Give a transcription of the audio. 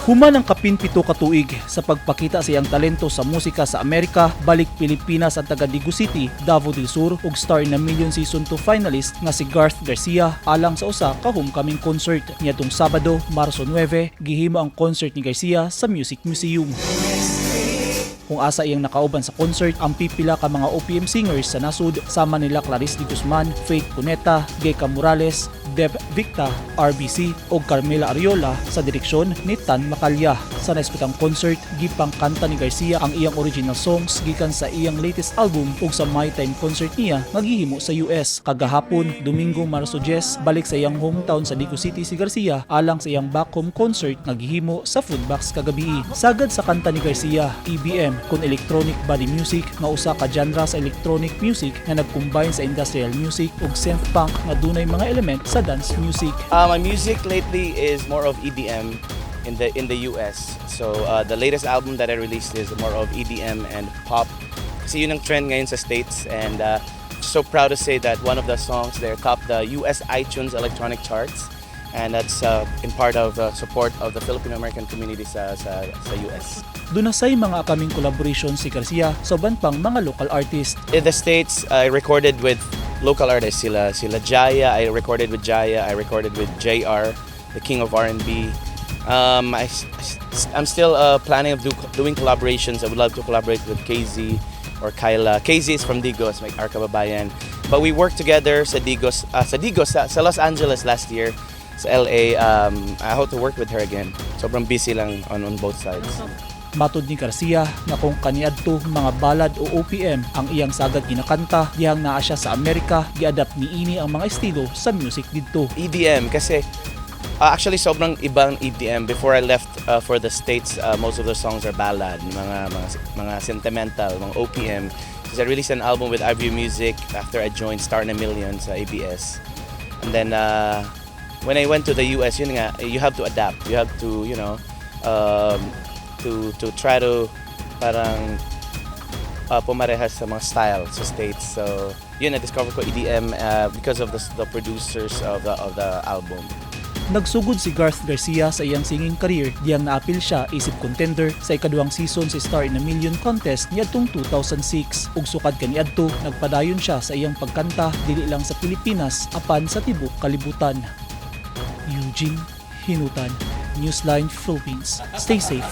Human ang kapin 7 ka tuig sa pagpakita sa iyang talento sa musika sa Amerika, balik Pilipinas ang taga Digos City, Davao del Sur ug Star in a Million Season 2 finalist nga si Garth Garcia alang sa usa ka homecoming concert. Niadtong Sabado, Marso 9, gihimo ang concert ni Garcia sa Music Museum, kung asa iyang nakauban sa concert ang pipila ka mga OPM singers sa nasud sama nila Klarisse de Guzman, Faith Cuneta, Geka Morales, Deb Victa, RBC ug Carmela Ariola sa direksyon ni Tan Macalya. Sa naisbutang concert, gipangkanta ni Garcia ang iyang original songs gikan sa iyang latest album ug sa My Time concert niya nga gihimo sa US. Kagahapon, Domingo, Marso 10, balik sa iyang hometown sa Digos City si Garcia alang sa iyang back home concert nga gihimo sa Foodbox kagabi. Sagad sa kanta ni Garcia, EBM kon electronic body music nga usa ka genre sa electronic music nga nag-combine sa industrial music ug synth punk nga dunay mga element sa dance music. My music lately is more of EDM in the US. So the latest album that I released is more of EDM and pop. Kasi yun ang trend ngayon sa States and so proud to say that one of the songs there topped the US iTunes electronic charts, and that's in part of the support of the Filipino American community sa US. Duna say mga upcoming collaboration si Garcia sa uban pang mga local artist. In the States, I recorded with local artists, sila Jaya. I recorded with Jaya. I recorded with JR, the king of R&B. I am still planning of doing collaborations. I would love to collaborate with KZ or Kyla. KZ is from Digos, my our kababayan. But we worked together sa Digos, sa Los Angeles last year, sa LA. I hope to work with her again. Sobrang busy lang on both sides. Matod ni Garcia nga kung kaniadto mga ballad o OPM ang iyang sagad ginakanta dihang naa siya sa Amerika, giadapt niini ang mga estilo sa music didto. EDM kasi actually sobrang ibang EDM before I left for the States. Most of the songs are ballad, mga sentimental, mga OPM, because I released an album with Ivory Music after I joined Star in a Million sa ABS, and then when I went to the US, yun nga, you have to adapt. You have to to try to parang pumarehas sa mga style sa States. So yun, na-discover ko EDM because of the producers of the album. Nagsugod si Garth Garcia sa iyang singing career diyang naapil siya isip contender sa ikaduhang season sa Star in a Million contest niadtong 2006, ug sukad kaniadto nagpadayon siya sa iyang pagkanta dili lang sa Pilipinas apan sa tibok kalibutan. Eugene Hinutan, Newsline Philippines. Stay safe.